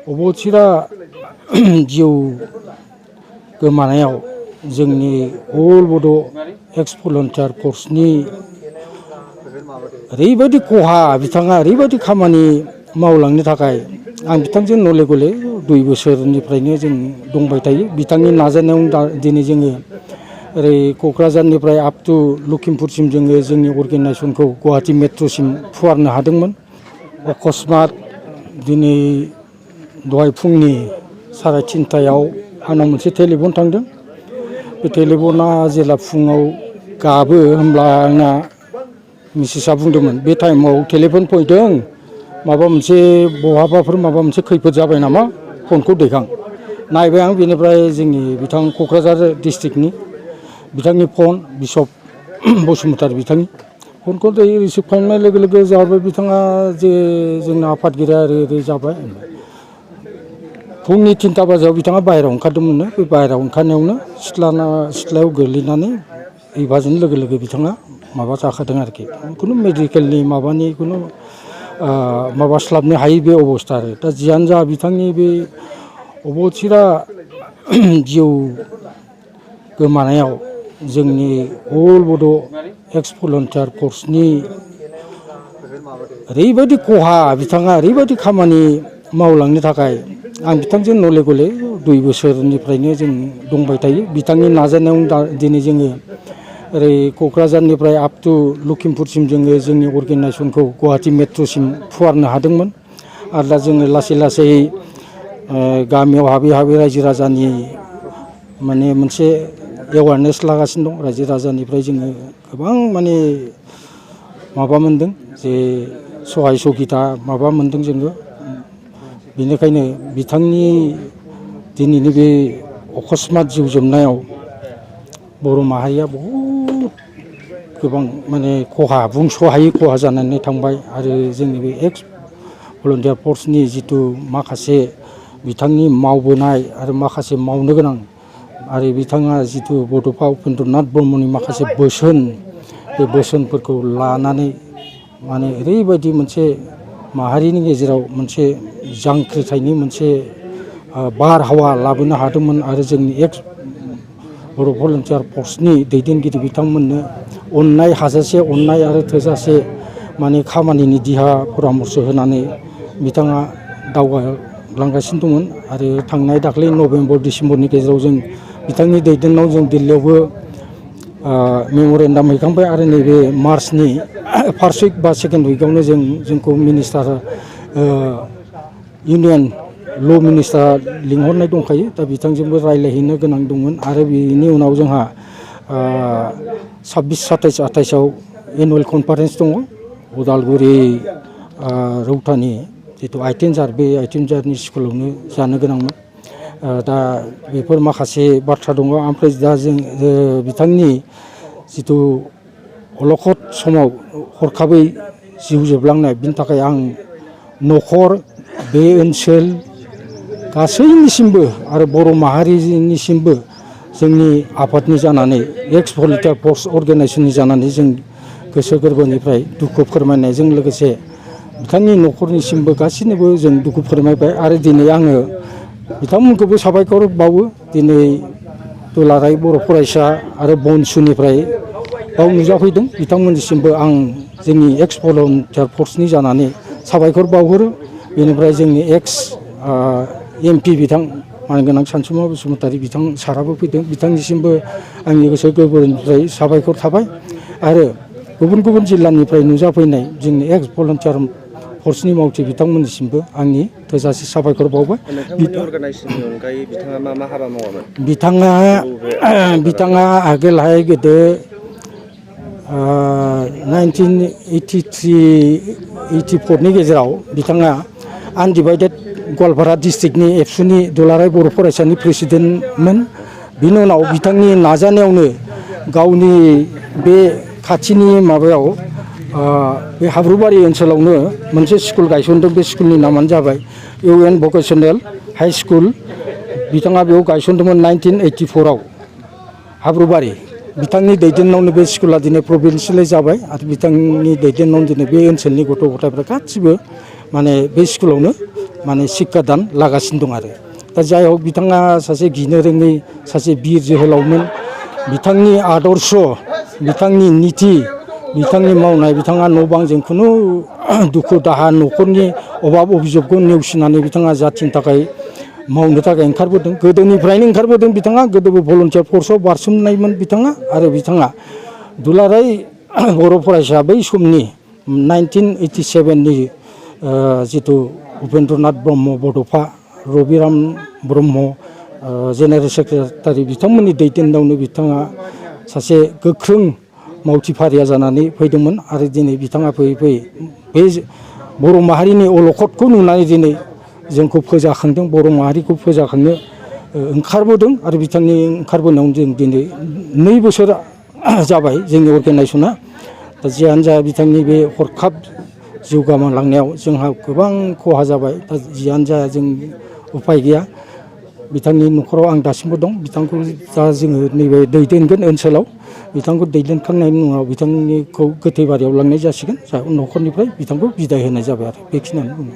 अबथिरा जिउ गोमानायाव जोंनि अल बड' एक्स भलन्टियार फर्सनि ओरैबायदि खहा बिथाङा ओरैबायदि खामानि मावलांनो थाखाय आं बिथांजों नले गले 2 बोसोरनिफ्रायनो जों दंबाय थायो। बिथांनि नाजानायावनो दिनै जोङो ओरै क'क्राझारनिफ्राय आप टु लखिमपुरसिम जोङो जोंनि अर्गेनाइजेसनखौ गुवाहाटी मेट्र'सिम फुवारनो हादोंमोन। अकस्मात दिनै दहाय फुंनि 3:30 आंनाव मोनसे टेलिफन थांदों। बे टेलिफना जेला फुङाव गाबो होमब्ला आंना मिसेसआ बुंदोंमोन बे टाइमाव टेलिफन फैदों माबा मोनसे बहाबाफोर माबा मोनसे खैफोद जाबाय नामा फनखौ दैखां। नायबाय आं बेनिफ्राय जोंनि बिथां क'क्राझार डिस्ट्रिक्टनि बिथांनि फन बिशप बसुमतारी बिथांनि फनखौ रिसिभ खालामनाय लोगो लोगो जाबाय बिथाङा जे जोंना आफादगिरिया ओरै जाबाय। फुंनि 3टा बाजियाव बिथाङा बाहेरायाव ओंखारदोंमोननो। बे बाहेरायाव ओंखारनायावनो सिथ्लायाव गोग्लैनानै एबाजों लोगो लोगो बिथाङा माबा जाखादों आरोखि। खुनु मेडिकेलनि माबानि खुनु माबास्लाबनो हायि बे अबस्था आरो। दा जियानो जा बिथांनि बे अबथिरा जिउ गोमानायाव जोंनि अल बड' एक्स भलन्टियार फर्सनि ओरैबायदि खहा बिथाङा ओरैबायदि खामानि मावलांनो थाखाय आं बिथांजों नले गले 2 बोसोरनिफ्रायनो जों दंबाय थायो। बिथांनि नाजानायावनो दिनै जोङो ओरै क'क्राझारनिफ्राय आप टु लखिमपुरसिम जोङो जोंनि अर्गेनाइजेसनखौ गुवाहाटी मेट्र'सिम फुवारनो हादोंमोन। आरो दा जोङो लासै लासै गामियाव हाबै रायजो राजानि माने मोनसे एवारनेस लागासिनो दं। रायजो राजानिफ्राय जोङो गोबां माने माबा मोनदों जे सहाय सगिता माबा मोनदों जोङो। बेनिखायनो बिथांनि दिनैनि बे अकस्मात जिउ जोबनायाव बर' माहारिया बहुद गोबां माने खहा बुंस'हायै खहा जानानै थांबाय। आरो जोंनि बे एक्स भलन्टियार फर्सनि जिथु माखासे बिथांनि मावबोनाय आरो माखासे मावनो गोनां आरो बिथाङा जिथु बड'फा उपेन्द्रनाथ ब्रह्मनि माखासे बोसोन बे बोसोनफोरखौ लानानै माने ओरैबायदि मोनसे माहारिनि गेजेराव मोनसे जांख्रिथायनि मोनसे बारहावा लाबोनो हादोंमोन। आरो जोंनि एक्स बर' भलन्टियार फर्सनि दैदेनगिरि बिथांमोननो अननाय हाजासे अननाय आरो थोजासे माने खामानिनि दिहा परामर्स होनानै बिथाङा दावगालांगासिनो दंमोन। आरो थांनाय दाख्लै नभेम्बर डिसेम्बरनि गेजेराव जों बिथांनि दैदेननायाव जों दिल्लीयावबो मेम'रेन्डाम हैखांबाय। आरो नैबे मार्चनि फार्स्ट उइक बा सेकेन्ड उइकआवनो जोंखौ मिनिस्टार इउनियन ल' मिनिस्टार लिंहरनाय दंखायो। दा बिथांजोंबो रायज्लायहैनो गोनां दंमोन। आरो बेनि उनाव जोंहा 26, 27, 28आव एनुवेल कनफारेन्स दङ उदालगुरि रौतानि जिथु आइटेनजार बे आइटेनजारनि स्कुलावनो जानो गोनांमोन। दा बेफोर माखासे बाथ्रा दङ। ओमफ्राय दा जों बिथांनि जिथु अलखद समाव हरखाबै जिउ जोबलांनाय बिनि थाखाय आं न'खर बे ओनसोल गासैनिसिमबो आरो बर' माहारिनिसिमबो जोंनि आफादनि जानानै एक्स भलन्टियार फर्स अर्गेनाइजेसननि जानानै जों गोसो गोरबोनिफ्राय दुखु फोरमायनायजों लोगोसे बिथांनि न'खरनिसिमबो गासैनोबो जों दुखु फोरमायबाय। आरो दिनै आङो बिथांमोनखौबो साबायखर बावो। दिनै दुलाराय बर' फरायसा आरो बनसुनिफ्राय बाव नुजाफैदों। बिथांमोननिसिमबो आं जोंनि एक्स भलन्टियार फर्सनि जानानै साबायखर बावहरो। बेनिफ्राय जोंनि एक्स MP बिथां मानगोनां सानसुमा बसुमतारी बिथां साराबो फैदों। बिथांनिसिमबो आंनि गोसो गोरबोनिफ्राय साबायखर थाबाय। आरो गुबुन गुबुन जिल्लानिफ्राय नुजाफैनाय जोंनि एक्स भलन्टियार फर्सनि मावथि बिथांमोननिसिमबो आंनि थोजासे साबायखर बावबाय। नोंथांमोननि अर्गानाइजेसननि अनगायै बिथाङा मा हाबा मावामोन? बिथाङा आगोलहाय गोदो 1983-84नि गेजेराव बिथाङा आनडिभाइडेड गवालपारा डिस्ट्रिक्टनि एबसुनि दुलाराय बर' फरायसानि प्रेसिडेन्टमोन। बिनि उनाव बिथांनि नाजानायावनो गावनि बे खाथिनि माबायाव बे हाब्रुबारि ओनसोलावनो मोनसे स्कुल गायसनदों। बे स्कुलनि नामानो जाबाय UN भकेसनेल हाइ स्कुल। बिथाङा बेयाव गायसनदोंमोन 1984आव हाब्रुबारि। बिथांनि दैदेननायावनो बे स्कुला दिनै प्रभिन्सियेलाइज जाबाय। आरो बिथांनि दैदेननायावनो दिनै बे ओनसोलनि गथ' गथायफ्रा गासिबो माने बे स्कुलावनो माने शिक्षादान लागासिनो दं आरो दा जाय हक बिथाङा सासे गिनो रोङै सासे बिर जोहोलावमोन बिथांनि आदर्श बिथांनि निति बिथांनि मावनाय बिथाङा न' बांजों खुनु दुखु दाहा न'खरनि अभाब अभिजोगखौ नेवसिनानै बिथाङा जाथिनि थाखाय मावनो थाखाय ओंखारबोदों गोदोनिफ्रायनो ओंखारबोदों बिथाङा गोदोबो भलन्टियार फर्सआव बारसोमनायमोन बिथाङा आरो बिथाङा दुलाराय बर' फरायसा बै समनि 1987नि जिथु उपेन्द्रनाथ ब्रह्म बड'फा रबिराम ब्रह्म जेनेरेल सेक्रेटारि बिथांमोननि दैदेननायावनो बिथाङा सासे गोख्रों मावथिफारिया जानानै फैदोंमोन आरो दिनै बिथाङा फैयै फैयै बे बर' माहारिनि अलखदखौ नुनानै दिनै जोंखौ फोजाखांदों बर' माहारिखौ फोजाखांनो ओंखारबोदों आरो बिथांनि ओंखारबोनायावनो जों दिनै 2 बोसोर जाबाय जोंनि अर्गेनाइजेसना दा जियानो जा बिथांनि बे हरखाब जिउ गोमालांनायाव जोंहा गोबां खहा जाबाय दा जियानो जा जों उफाय गैया बिथांनि न'खराव आं दासिमबो दं बिथांखौ दा जोङो नैबे दैदेनगोन ओनसोलाव बिथांखौ दैदेनखांनायनि उनाव बिथांनिखौ गोथैबारियाव लांनाय जासिगोन न'खरनिफ्राय बिथांखौ बिदाय होनाय जाबाय आरो बेखिनियानो बुङो